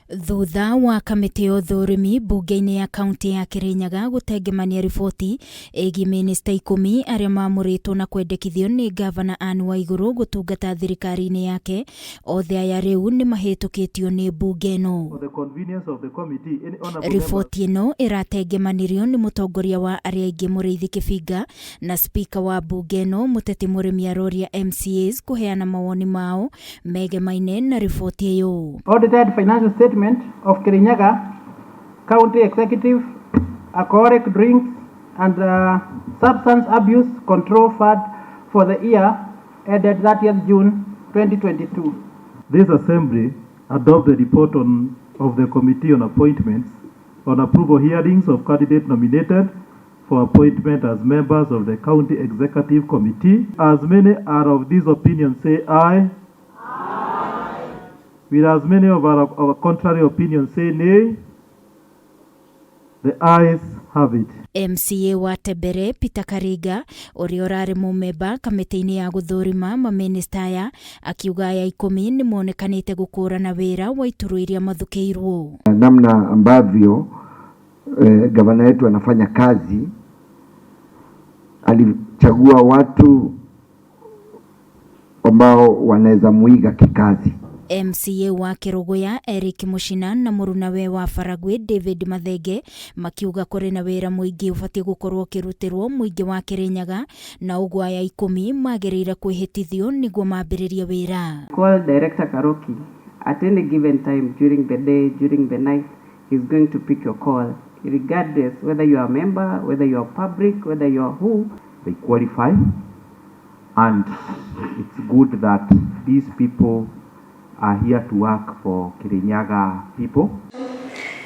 Thutha wa kamĩtĩ ya ũthũrimi mbunge-inĩ ya kaunti ya Kirinyaga gũtengemania riboti ĩgiĩ mĩnĩsta ikũmi arĩa mamũrĩtwo na kwendekithio nĩ ngavana Anne Waigũrũ gũtungata thirikari-inĩ yake, othe aya rĩu nĩ mahĩtũkĩtio nĩ mbunge ĩno. Riboti ĩno ĩratengemanirio nĩ mũtongoria wa arĩa aingĩ Mũrĩithi Kĩbinga na spika wa mbunge ĩno Mũteti Mũrĩmi aroria MCAs kũheana mawoni mao megemaine na riboti ĩyo. Audited financial statement of Kirinyaga County Executive Alcoholic Drinks and Substance Abuse Control Fund for the year ended 30th June 2022. This Assembly adopt the report on, of the Committee on Appointments on approval hearings of candidate nominated for appointment as members of the County Executive Committee. As many are of this opinion, say aye. Aye. With as many of our, of our contrary opinion, say nay. The ayes have it. MCA wa Tebere Peter Kariga ũrĩa ũrarĩ mũmemba kamĩtĩ-inĩ ya gũthũrima mamĩnĩsta aya akiuga aya ikũmi nĩ monekanĩte gũkũrana wĩra wa iturwa iria mathukĩirwo. Namna ambavyo gavana yetu anafanya kazi, alichagua watu ambao wanaweza muiga kikazi. MCA wa Kĩrũgũya Eric Mũcina na mũrunawe wa Baragwi David Mathenge makiuga kũrĩ na wĩra mũingĩ ũbatiĩ gũkorwo ũkĩrutĩrwo mũingĩ wa Kĩrĩnyaga na ũguo aya ikũmi magĩrĩire kwĩhĩtithio nĩguo mambĩrĩrie wĩra. Call Director Karoki at any given time during the day, during the night, he's going to pick your call, regardless whether you are a member, whether you are public, whether you are who. They qualify, and it's good that these people are here to work for Kirinyaga people.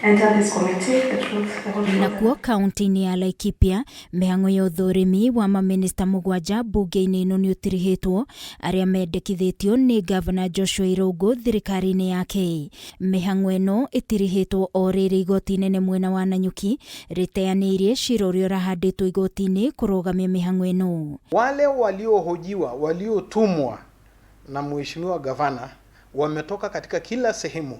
Enter this committee, the truth, the whole truth. Nakuo kaunti-inĩ ya Laikipia mĩhang'o ya ũthũrimi wa mamĩnĩsta mũgwanja mbunge-inĩ ĩno nĩ ũtirihĩtwo arĩa mendekithĩtio nĩ ngavana Joshua Irũngũ thirikari-inĩ yake. Mĩhang'o ĩno ĩtirihĩtwo o rĩrĩ igoti inene mwena wa Nanyuki rĩteanĩirie cira ũrĩa ũrahandĩtwo igoti-inĩ kũrũgamia mĩhang'o ĩno. Wale waliohojiwa waliotumwa na mheshimiwa gavana wametoka katika kila sehemu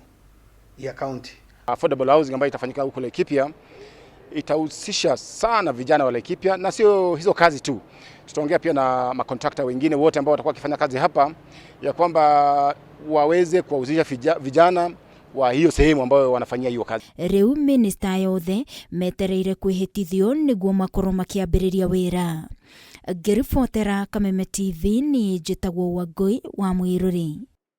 ya kaunti. Affordable housing ambayo itafanyika huko Laikipia itahusisha sana vijana wa Laikipia, na sio hizo kazi tu, tutaongea pia na makontrakta wengine wote ambao watakuwa wakifanya kazi hapa, ya kwamba waweze kuwahusisha vijana wa hiyo sehemu ambayo wanafanyia hiyo kazi. Rĩu minista yothe metereire kwĩhĩtithio nĩguo makorwo makĩambĩrĩria wĩra. Ngĩribotera Kameme TV niĩ njĩtagwo Wangũi wa Mwĩrũri.